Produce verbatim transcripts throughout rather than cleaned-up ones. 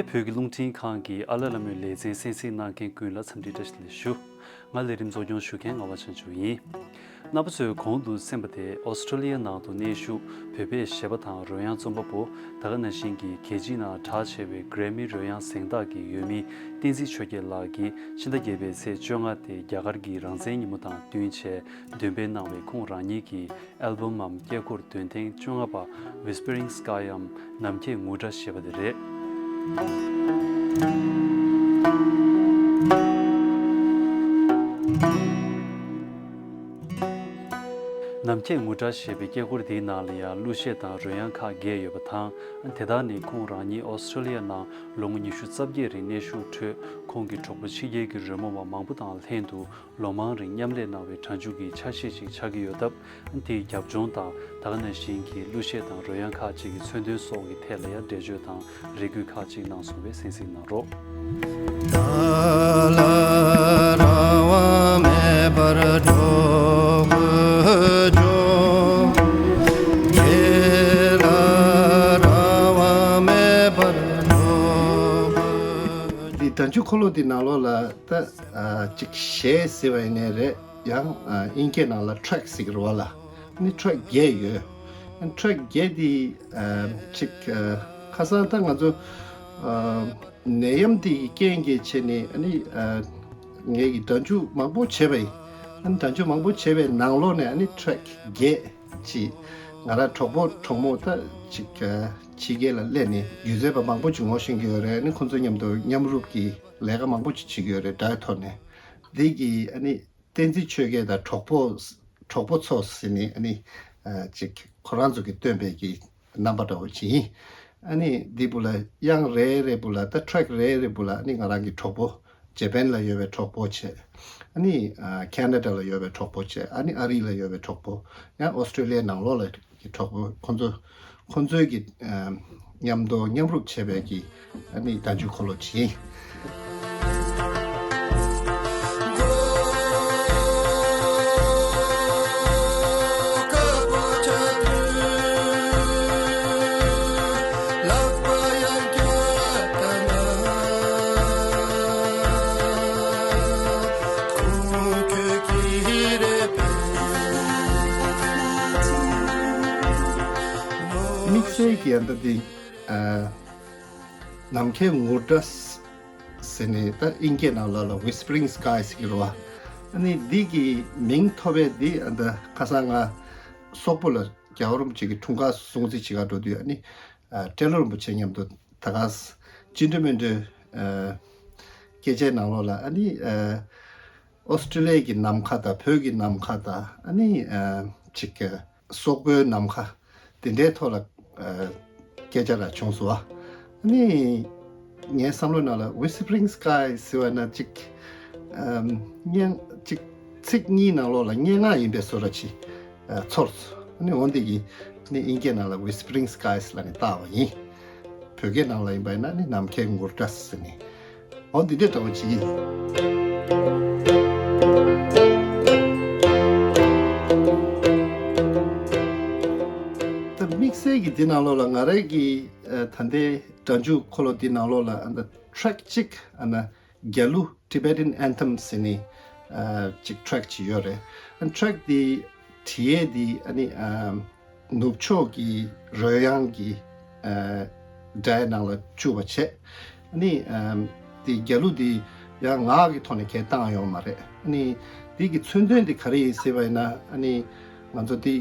བོད་ཀྱི་རླུང་འཕྲིན་ཁང་གི་ཨ་ལ་ལ་མོའི་ལེ་ཚན་གསན་གཟིགས་གནང་མཁན་ཀུན་ལ་འཚམས་འདྲི་བཀྲ་ཤིས་བདེ་ལེགས་ཞུ། ང་ལས་རིམ་གཙོ་སྐྱོང་ཞུ་མཁན་ངག་དབང་བྱང་ཆུབ་ཡིན། རྣམ་པ་ཚོས་གོང་དུ་གསན་པ་དེ་ཨོ་སི་ཀྲོ་ལི་ཡ་ནང་དུ་གནས་བཞུགས་བོད་པའི་གཞས་པ་དང་རོལ་དབྱངས་རྩོམ་པ་པོ། ད་ག་ནང་བཞིན་གྱི་རྒྱལ་སྤྱིའི་ནང་གྲགས་ཆེ་བའི་གྷི་རེ་མི་རོལ་དབྱངས་གཟེངས་རྟགས་ཀྱི་འོས་མི་བསྟན་འཛིན་ཆོས་རྒྱལ་ལགས་ཀྱིས་ཕྱི་ཟླ་བརྒྱད་པའི་ཚེས་བཅོ་ལྔ་སྟེ་རྒྱ་གར་གྱི་རང་བཙན་ཉིན་མོ་དང་བསྟུན་བྱས་འདོན་སྤེལ་གནང་བའི་ཁོང་རང་ཉིད་ཀྱི་ཨལ་བམ་མམ་སྐད་འཁོར་འདོན་ཐེངས་བཅོ་ལྔ་པ་Whispering Sky འམ་ནམ་མཁའི་ངུར་སྒྲ་ཞེས་པ་དེ་རེད། ནམ་མཁའི་ངུར་སྒྲ་ཞེས་པའི་སྐད་འཁོར་དེའི་ནང་ལ་ཡང་གླུ་གཞས་དང་རོལ་དབྱངས་ཁག་བརྒྱད་ཡོད་པ་དང་། དེ་དག་ནི་ཁོང་རང་ཉིད་ཨོ་སི་ཀྲོ་ལི་ཡ་ནང་ལོ་ངོ་ཉི་ཤུ་རྩ་བརྒྱད་རིང་གནས་བཞུགས་ཁྲོད་ཁོང་གི་གྲོགས་པོ་ཕྱི་རྒྱལ་གྱི་རོལ་མོ་བ་མང་པོ་དང་ལྷན་དུ་ལོ་མང་རིང་མཉམ་ལས་གནང་བའི་སྒྲ་འཇུག་གི་ཆ་ཤས་ཤིག་ཆགས་ཀྱི་ཡོད་སྟབས། དེའི་རྒྱབ་ལྗོངས་དང་ད་ག་ནང་བཞིན་གྱི་གླུ་གཞས་དང་རོལ་དབྱངས་ཁག་ཅིག་གི་མཚོན་དོན་སོགས་ཀྱི་ཐད་ལ་ཡང་འགྲེལ་བརྗོད་དང་རེ་སྐུལ་ཁག་ཅིག་གནང་སོང་བས་གསན་གཟིགས་གནང་རོགས། ད་ལ་རང་དབང་མེད་པར་འགྲོ་དགོས་བྱུང་། ཁྱེད་ལ་རང་དབང་མེད་པར་འགྲོ་དགོས་བྱུང་། འདི་སྒྲ་འཇུག་འཁོར་ལོ་འདི་ནང་ལོགས་ལ་ད་ཨ་ཅིག་གཞས་ཟེར་བ་ཡིན་ནའི་རེད། ཡང་ཨ་དབྱིན་སྐད་ནང་ལ་ཊེག་ཟེར་གི་རེད་བ་ལ། ཨ་ནི་ཊེག་བརྒྱད་ཡོད། ཨ་ནི་ཊེག་བརྒྱད་དེ་ཨ་ཅིག་ཨ་ཁ་སང་ད་ང་ཚོ་ཨ་ནད་ཡམས་དེ་གི་རྐྱེན་གྱིས་བྱས་ནས་ཨ་ནི་ཨ་ངས་ཀྱི་སྒྲ་འཇུག་མང་པོ་བྱས་པ་ཡིན། ཨ་ནི་སྒྲ་འཇུག་མང་པོ་བྱས་པའི་ནང་ལོགས་ནས་ཨ་ནི་ཊེག་བརྒྱད་ཅིག་ང་རང་གྲོགས་པོ་གྲོགས་མོ་ད་ཅིག་ཨ་ཕྱི་རྒྱལ་ལ་སླེབས་ནས་སྒྱུ་རྩལ་པ་མང་པོ་ཅིག་ངོ་ཤེས་ཀྱི་ཡོད་རེད། ཨ་ནི་ཁོང་ཚོ་མཉམ་དུ་མཉམ་རུབ་ཀྱི་ལས་ཀ་མང་པོ་ཅིག་བྱེད་ཀྱི་ཡོད་རེད། སྒྲ་ཡི་ཐོག་ནས་འདི་གི་ཨ་ནི། བསྟན་འཛིན་ཆོས་རྒྱལ་དང་གྲོགས་པོ། གྲོགས་པོ་ཚོ་ཟེར་ནས་ཨ་ནི་ཨ་ཅིག་ཁོ་རང་ཚོ་གི་བཏོན་པའི་གི་རྣམ་པ་འདྲ་བོ་ཅིག་ཡིན། ཨ་ནི་འདི་བུ་ལ་དབྱངས་རེ་རེ་བུ་ལ་ད་ཊེག་རེ་རེ་བུ་ལ་ཨ་ནི་ང་རང་གི་གྲོགས་པོ་ཇེ་པན་ལ་ཡོད་པའི་གྲོགས་པོ་བྱས། ཨ་ནི་ཨ་ཁེ་ན་ཌ་ལ་ཡོད་པའི་གྲོགས་པོ་བྱས། ཨ་ནི་ཨ་རི་ལ་ཡོད་པའི་གྲོགས་པོ། ཡང་ཨོ་སི་ཀྲོ་ལི་ཡའི་ནང་ལོགས་ལ་གི་གྲོགས་པོ་ཁོང་ཚོ་ཁོང་ཚོའི་གི་ཨ་མཉམ་དུ་མཉམ་རུབ་བྱས་པའི་གི་ཨ་ནི་བརྡ་འཇུག་འཁོར་ལོ་ཅིག་ཡིན། དམིགས་བསལ་གྱི་ཨ་ད་འདི་ཨ་ནམ་མཁའི་ངུར་སྒྲ་ཟེར་ནས་ད་དབྱིན་སྐད་ནང་ལ་ལ་Whispering Sky ཟེར་གྱི་རེད་བ། ཨ་ནི་འདི་གི་མིང་ཐོབ་པའི་འདི་ཨ་ད་ཁ་སང་ང་སོག་པོ་ལ་རྒྱལ་བ་རིན་པོ་ཆེ་གི་འཁྲུངས་སྐར་སྲུང་བརྩི་བྱེད་གར་འགྲོ་དུས་ཨ་ནི་ཨ་སྤྲེལ་ལོ་རིན་པོ་ཆེ་མཉམ་དུ་ད་ག་ཅི་འདྲ་མི་འདྲ་ཨ་སྐད་ཆའི་ནང་ལོགས་ལ་ཨ་ནི་ཨ་ཨོ་སི་ཀྲི་ལི་ཡའི་གི་ནམ་མཁའ་དང་བོད་ཀྱི་ནམ་མཁའ་དང་ཨ་ནི་ཨ་ཅིག་སོག་པོའི་ནམ་མཁའ་དེ་འདྲའི་ཐོག་ལ་ཨ་སྐད་ཆ་ར་བྱུང་སོང་བ། ཨ་ནི་ངའི་བསམ་བློ་ནང་ལ་Whispering Sky ཟེར་བ་ན་ཅིག་ཨམ་སྙན་ཅིག་ཚིག་གཉིས་ནང་ལོགས་ལ་སྙན་ངག་ཡིན་པའི་བཟོ་འདྲ་ཅིག་ཨ་ཚོར་སོང་། ཨ་ནི་འོ་འདི་གི་ནི་དབྱིན་སྐད་ནང་ལ་Whispering Skies ལབ་ནས་བཏགས་པ་ཡིན། བོད་སྐད་ནང་ལ་ཡིན་པ་ཡིན་ན་ནི་ནམ་མཁའི་ངུར་སྒྲ་ཟེར་ནས། འོ་འདི་འདྲའི་འདྲ་བོ་ཅིག་ཡིན། ད་དམིགས་བསལ་གྱི་འདི་ནང་ལོགས་ལ་ང་རང་གི་ཨ་ད་ལྟའི་སྒྲ་འཇུག་འཁོར་ལོ་འདི་ནང་ལོགས་ལ་ཨ་ད་ཊེག་གཅིག་ཨ་ན་རྒྱ་གླུ་Tibetan Anthem ཟེར་ནས་ཨ་ཅིག་ཊེག་ཅིག་ཡོད་རེད། ཨ་ཊེག་འདི་བྲིས་ཡས་འདི་ཨ་ནི་ཨ་ནུབ་ཕྱོགས་ཀྱི་རོལ་དབྱངས་ཀྱི་ཨ་སྒྲ་ནང་ལ་བཅུག་པ་བྱས། ཨ་ནི་ཨ་འདི་རྒྱ་གླུ་འདི་ཡང་ངག་གི་ཐོག་ནས་གས་བཏང་ཡོད་མ་རེད། ཨ་ནི་འདི་གི་མཚོན་དོན་འདི་ག་རེ་ཡིན་ཟེར་བ་ཡིན་ན། ཨ་ནི་ང་ཚོ་འདི་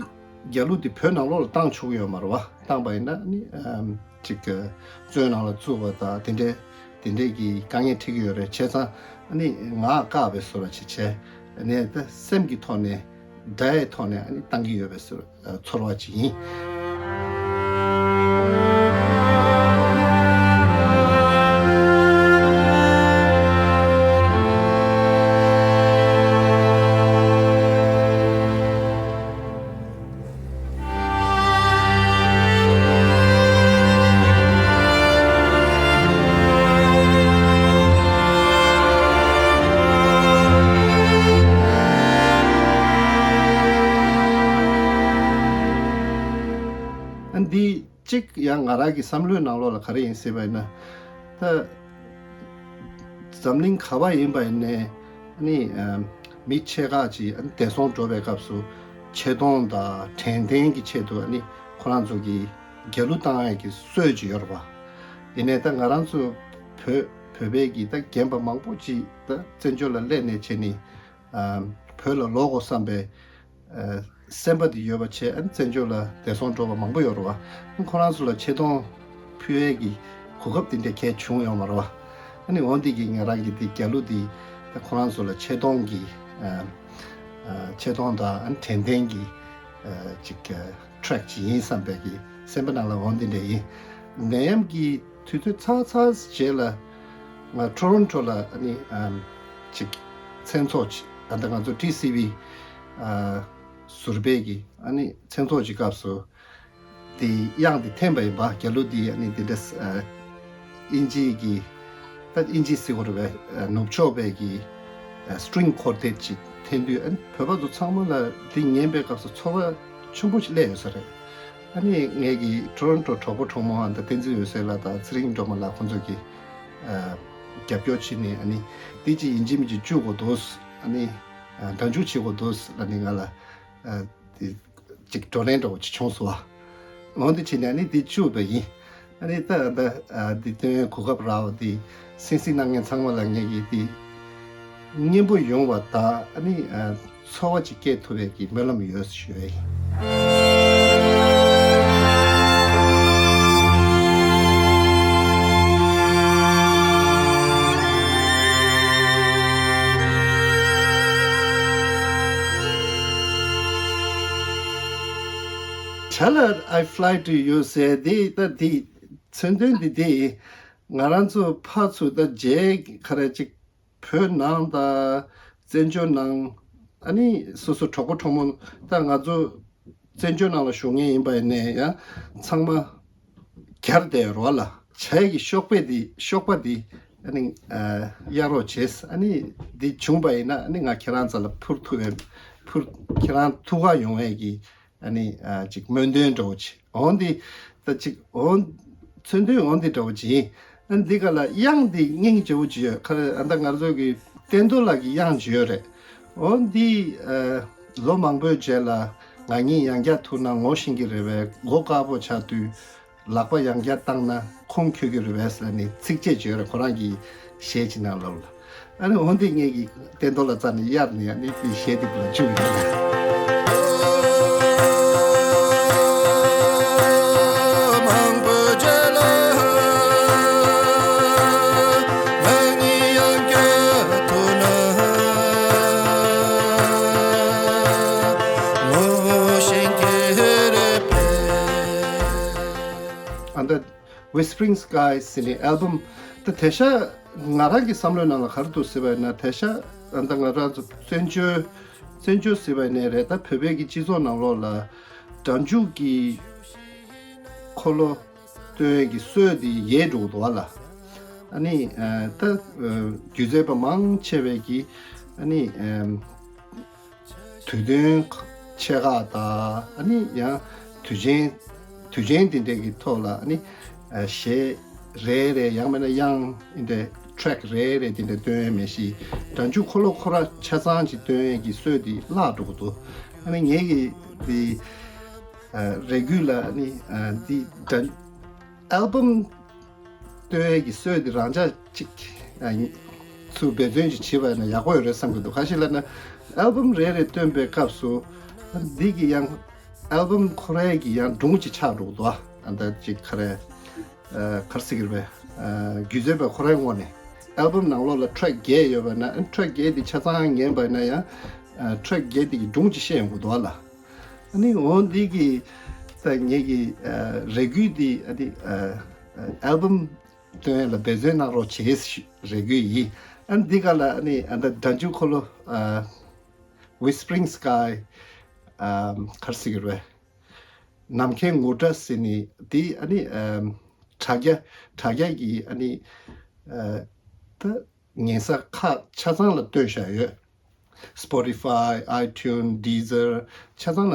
རྒྱ་གླུ་འདི་བོད་ནང་ལོགས་ལ་བཏང་ཆོག་གི་ཡོད་མ་རེད་བ། བཏང་པ་ཡིན་ན་ཨ་ནི་ཨ་ཅིག་བཙོན་ནང་ལ་བཙུགས་པ་དང་དེ་འདྲའི་དེ་འདྲས་ཀྱི་དཀའ་ངལ་འཕྲད་ཀྱི་ཡོད་རེད། བྱས་ཙང་ཨ་ནི་ངག་བཀག་པའི་བཟོ་འདྲ་ཅིག་བྱས། ཨ་ནི་ད་སེམས་ཀྱི་ཐོག་ནས་སྒྲ་ཡི་ཐོག་ནས་ཨ་ནི་བཏང་གི་ཡོད་པའི་བཟོ་ཚོར་བ་ཅིག་ཡིན། ཨ་འདི་གཅིག་ཡང་ང་རང་གི་བསམ་བློའི་ནང་ལོགས་ལ་ག་རེ་ཡིན་ཟེར་བ་ཡིན་ན། ད་འཛམ་གླིང་ག་པར་ཡིན་པ་ཡིན་ནའི་ཨ་ནི་ཨམ་མི་ཆེ་ཁག་ཅིག་ཨ་ནི་འདས་གྲོངས་འགྲོ་བའི་སྐབས་སུ་ཆེ་མཐོང་དང་དྲན་རྟེན་གྱི་ཆེད་དུ་ཨ་ནི་ཁོ་རང་ཚོ་གི་རྒྱལ་གླུ་བཏང་ཡས་ཀྱི་སྲོལ་ཅིག་ཡོད་རེད་པ། ཡིན་ནའི་ད་ང་རང་ཚོ་བོད་བོད་པའི་གི་ད་རྒན་པ་མང་པོ་ཅིག་ད་བཙན་བྱོལ་ལ་སླེབས་ནས་བྱས་ནས་ཨམ་བོད་ལ་ལོག་དགོས་བསམ་པའི་ཨ་སེམས་པ་དེ་ཡོད་པ་བྱས། ཨ་ནི་བཙན་བྱོལ་ལ་འདས་གྲོངས་འགྲོ་བ་མང་པོ་ཡོད་རེད་པ། ཁོ་རང་ཚོ་ལ་ཆེ་མཐོང་ཕུལ་ཡས་ཀྱི་གོ་སྐབས་དེ་འདྲ་གང་ཡང་བྱུང་ཡོད་མ་རེད་པ། ཨ་ནི་འོ་འདི་གིས་ང་རང་གི་དེ་རྒྱལ་གླུ་དེ་ད་ཁོ་རང་ཚོ་ལ་ཆེ་མཐོང་གི་ཨ་ཨ་ཆེ་མཐོང་དང་ཨ་ནི་དྲན་རྟེན་གྱི་ཨ་ཅིག་ཨ་ཊེག་ཅིག་ཡིན་བསམ་པའི་གི་སེམས་པ་ནང་ལ་འོ་འདི་འདྲ་ཡིན། ནད་ཡམས་ཀྱི་དུས་ཚོད་ཚར་ཚར་རྗེས་ལ་ང་ཊོ་རོན་ཊོ་ལ་ཨ་ནི་ཨམ་ཅིག་མཚན་ཚོགས་ཅིག་ཨ་ད་ང་ཚོ་ཊི་སི་ཝི་ཨ་ཟུར་པའི་གི་ཨ་ནི་མཚན་ཚོགས་ཀྱི་སྐབས་སུ་དེ་དབྱངས་དེ་འཐེན་པ་ཡིན་པ། རྒྱལ་གླུ་དེ་ཨ་ནི་དེ་འདྲ་ཨ་དབྱིན་ཇིའི་གི་ད་དབྱིན་ཇི་ཟེར་དགོས་རེད་པས། ཨ་ནུབ་ཕྱོགས་པའི་གི་ཨ་སི་ཊིང་ཁོར་ཊེཊ་ཅིག་འཐེན་དུས་ཨ་ནི་བོད་པ་ཚོ་ཚང་མ་ལ་དེ་ཉན་པའི་སྐབས་སུ་ཚོར་བ་ཆེན་པོ་ཞིག་སླེབས་ཡོད་ས་རེད། ཨ་ནི་ངེད་ཀྱི་ཊོ་རོན་ཊོ་གྲོགས་པོ་གྲོགས་མོ་ཨ་ད་བསྟན་འཛིན་འོད་ཟེར་ལགས་དང་ཚེ་རིང་སྒྲོལ་མ་ལགས་ཁོང་ཚོ་གིས་ཨ་རྒྱབ་སྐྱོར་བྱས་ནས་ཨ་ནི་དེ་ཅིག་ཡིན་གཅིག་མིན་གཅིག་བཅུག་དགོས་འདུག་ཨ་ནི་ཨ་སྒྲ་འཇུག་བྱེད་དགོས་འདུག་ཨ་ནི་ང་ལ་ཨ་དེ་ཅིག་བགྲོ་གླེང་འདྲ་བོ་ཅིག་བྱུང་སོང་བ། འོ་འདི་བྱས་ནས་ཨ་ནི་དེ་བཅུག་པ་ཡིན། ཨ་ནི་ད་ད་ཨ་འདི་སྟོན་གོ་སྐབས་རག་པ་འདི་གསན་གཟིགས་གནང་མཁན་ཚང་མ་ལ་ངེད་ཀྱིས་འདི་སྙན་པོ་ཡོང་བ་དང་ཨ་ནི་ཨ་ཚོར་བ་ཅིག་སྐྱེ་ཐུབ་པའི་གི་སྨོན་ལམ་ཡོད་ཞུ་ཡ་ཡིན། Tell her I fly to you ཟེར་དེ་ད་དེ་མཚོན་དོན་དེ་དེ་ང་རང་ཚོ་ཕར་ཚུར་ད་རྗེས་ག་རེ་ཅིག་བོད་ནང་དང་བཙན་བྱོལ་ནང་ཨ་ནི་སོ་སོ་གྲོགས་པོ་གྲོགས་མོ་ད་ང་ཚོ་བཙན་བྱོལ་ནང་ལ་བཞུགས་མཁན་ཡིན་པ་ཡིན་ནའི་ཡང་ཚང་མ་གྱར་བསྡད་རོགས་ལ་བྱ་ཡི་གཤོག་པས་འདི་གཤོག་པ་འདི་ཨ་ནི་ཨ་གཡར་རོགས་བྱེད། ཨ་ནི་འདི་བྱུང་པ་ཡིན་ན་ཨ་ནི་ང་ཁྱེད་རང་རྩ་ལ་འཕུར་ཐུབ་པའི་འཕུར་ཁྱེད་རང་ཐུགས་ཁག་ཡོང་བའི་གི་ཨ་ནི་ཨ་ཅིག་སྨོན་འདུན་འདྲ་བོ་ཅིག་འོ་འདི་ད་ཅིག་འོ་མཚོན་དོན་འོ་འདི་འདྲ་བོ་ཅིག་ཡིན། ཨ་འདི་ག་ལ་དབྱངས་འདི་སྙིང་རྗེ་བོ་ཅིག་ཡོད་ཁ་རེ། ཨ་ད་ང་ཚོ་གི་བསྟན་རྡོར་ལགས་ཀྱི་དབྱངས་ཅིག་ཡོད་རེད། འོ་འདི་ཨ་ལོ་མང་པོའི་རྗེས་ལ་ང་གཉིས་ཡང་བསྐྱར་ཐུག་ན་ངོ་ཤེས་ཀྱི་རེད་པས། མགོ་དཀར་པོ་ཆགས་དུས་ལག་པ་ཡང་བསྐྱར་བཏང་ན་ཁུངས་འཁྱོལ་གྱི་རེད་པས་ཟེར་ནས་ཚིགས་བཅད་ཅིག་ཡོད་རེད། ཁོ་རང་གི་གཞས་ཅིག་ནང་ལོགས་ལ། ཨ་ནི་འོ་འདི་ངེད་ཀྱིས་བསྟན་རྡོར་ལགས་རྩ་ནས་གཡར་ནས་ཨ་ནི་དེ་གཞས་འདི་ལ་བཅུག་ཡོད་རེད། ཨ་ད་Whispering Sky ཟེར་ནས་ཨལ་བམ་ད་དེ་ཤ་ང་རང་གི་བསམ་བློའི་ནང་ལ་ག་རེ་འདུག་ཟེར་བ་ཡིན་ན། དེ་ཤ་ཨ་ད་ང་རང་ཚོ་བཙན་བྱོལ་བཙན་བྱོལ་ཟེར་བ་ཡིན་ནའི་རེད། ད་བོད་པའི་གི་སྤྱི་ཚོགས་ནང་ལོགས་ལ་སྒྲ་འཇུག་གི་འཁོར་ལོ་སྟོན་ཡས་ཀྱི་སྲོལ་འདི་ཡལ་འགྲོ་གི་འདུག་བ་ལ། ཨ་ནི་ཨ་ད་ཨ་སྒྱུ་རྩལ་པ་མང་ཆེ་བས་ཀྱི་ཨ་ནི་ཨ་དུས་སྟོན་ཆེ་ཁག་དང་ཨ་ནི་ཡང་དུས་ཆེན་དུས་ཆེན་འདི་འདྲའི་གི་ཐོག་ལ་ཨ་ནི་ཨ་གཞས་རེ་རེ་ཡང་མིན་ན་དབྱངས་འདི་འདྲའི་ཊེག་རེ་རེ་འདི་འདྲ་སྟོན་ཡས་མེད་ཞིག་སྒྲ་འཇུག་འཁོར་ལོ་ཁོ་ར་ཆ་ཚང་ཅིག་སྟོན་ཡས་ཀྱི་སྲོལ་འདི་བརླག་འགྲོ་གི་འདུག་ཨ་ནི་ངེད་ཀྱི་འདི་ཨ་རེ་སྐུལ་ལ་ཨ་ནི་ཨ་འདི་སྒྲ་ཨལ་བམ་སྟོན་ཡས་ཀྱི་སྲོལ་འདི་རང་འཇགས་ཅིག་ཨ་ཚུར་འབད་བརྩོན་ཅིག་བྱེད་པ་ཡིན་ན་ཡག་པོ་ཡོད་རེད་བསམ་གྱི་འདུག་ག་ཞིག་ལབ་ན་ཨལ་བམ་རེ་རེ་བཏོན་པའི་སྐབས་སུ་འདི་གི་ཡང་ཨལ་བམ་ཁོ་རའི་གི་ཡང་སྒྲུང་ཅིག་ཆགས་འགྲོ་གི་འདུག་ཨ་ད་ཅིག་ག་རེ་ཨ་ག་རེ་ཟེར་གྱི་རེད་པས། ཨ་སྒྱུ་རྩལ་པ་ཁོ་རའི་ངོས་ནས་ཨལ་བམ་ནང་ལོགས་ལ་ཊེག་བརྒྱད་ཡོད་པ་ན་ཨ་ཊེག་བརྒྱད་འདི་ཆ་ཚང་ཉན་པ་ཡིན་ན་ཡང་ཨ་ཊེག་བརྒྱད་འདི་གི་སྒྲུང་ཅིག་བཤད་ཡོང་གི་འདུག་ཨ་ལ། ཨ་ནི་འོ་འདི་གི་ད་ངེད་ཀྱི་ཨ་རེ་སྐུལ་འདི་ཨ་ནི་ཨ་ཨ་ཨལ་བམ་སྟོན་ཡས་ལ་འབད་བརྩོན་གནང་རོགས་བྱེད་ཞུ་རེ་སྐུལ་ཡིན། ཨ་ནི་འདི་ག་ལ་ཨ་ནི་ཨ་ད་སྒྲ་འཇུག་འཁོར་ལོ་ཨ་Whispering Sky ཨ་ག་རེ་ཟེར་གྱི་རེད་པས། ནམ་མཁའི་ངུར་སྒྲ་ཟེར་ནི་འདི་ཨ་ནི་ཨ་དྲ་རྒྱ་དྲ་རྒྱ་གི་ཨ་ནི་ཨ་ད་ཉན་ས་ཁག་ཆ་ཚང་ལ་བཏོན་བཞག་ཡོད། Spotify, iTunes, Deezer ཆ་ཚང་ལ་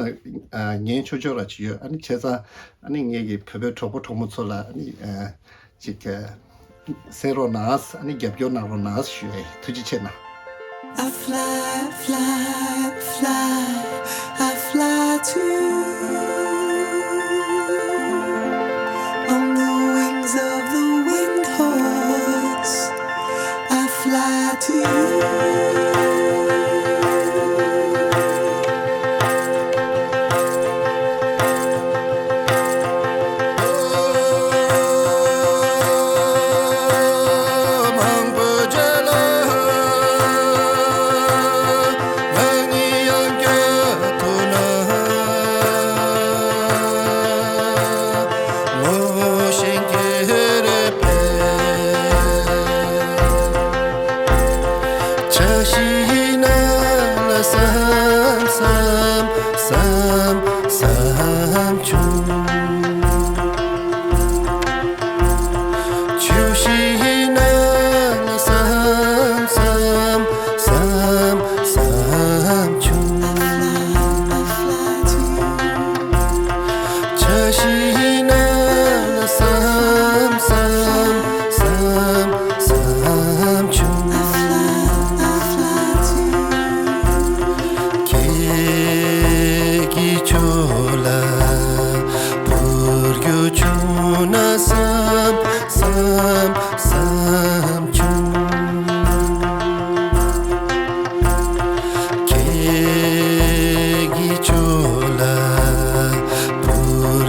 ཨ་ཉན་ཆོག་ཆོག་ར་ཅིག་ཡོད། ཨ་ནི་བྱས་ཙང་ཨ་ནི་ངེད་ཀྱི་བོད་པའི་གྲོགས་པོ་གྲོགས་མོ་ཚོ་ལ་ཨ་ནི་ཨ་ཅིག་ཨ་ གསན་རོགས་གནང་། ཨ་ནི་རྒྱབ་སྐྱོར་གནང་རོགས་གནང་ཞུ་ཡ་ཡིན། ཐུགས་རྗེ་ཆེ་གནང་། I fly, I fly, I fly, I fly to you. On the wings of the wind horse, I fly to you. I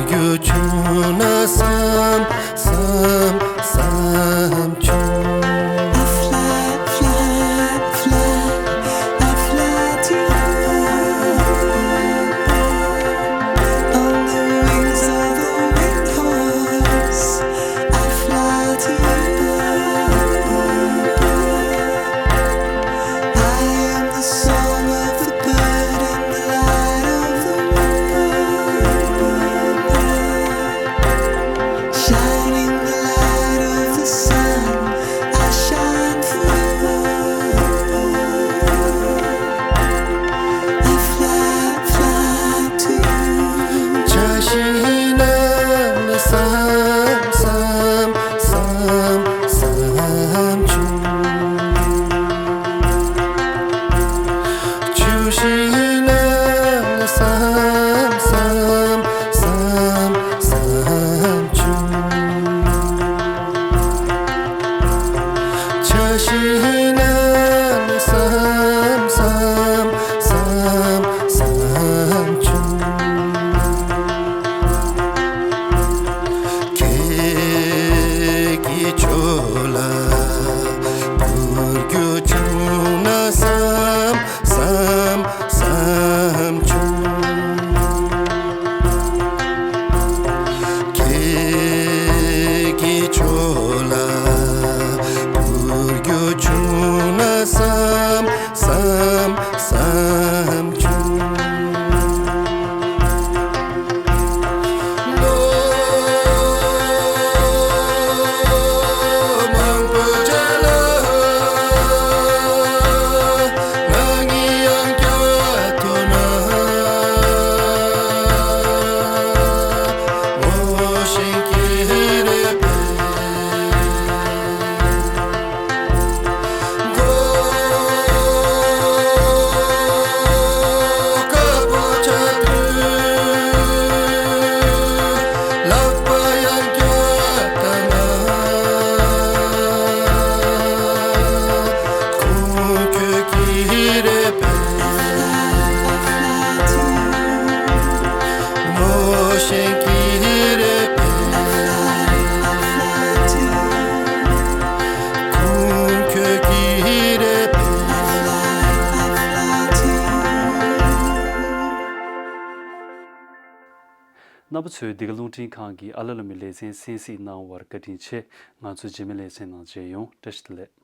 fly, fly, fly, I fly to you. On the wings of the wind horse, I fly to you. I am the song of the bird and the light of the moon, shining the light of the sun. I shine for you. I fly, fly to you. རྣམ་པ་ཚོས་འདི་ག་རླུང་འཕྲིན་ཁང་གི་ཨ་ལ་ལ་མི་ལེ་ཚན་གསན་གཟིགས་གནང་བར་བཀའ་དྲིན་ཆེ། ང་ཚོ་རྗེས་མའི་ལེ་ཚན་ནང་མཇལ་ཡོང་། བཀྲ་ཤིས་བདེ་ལེགས།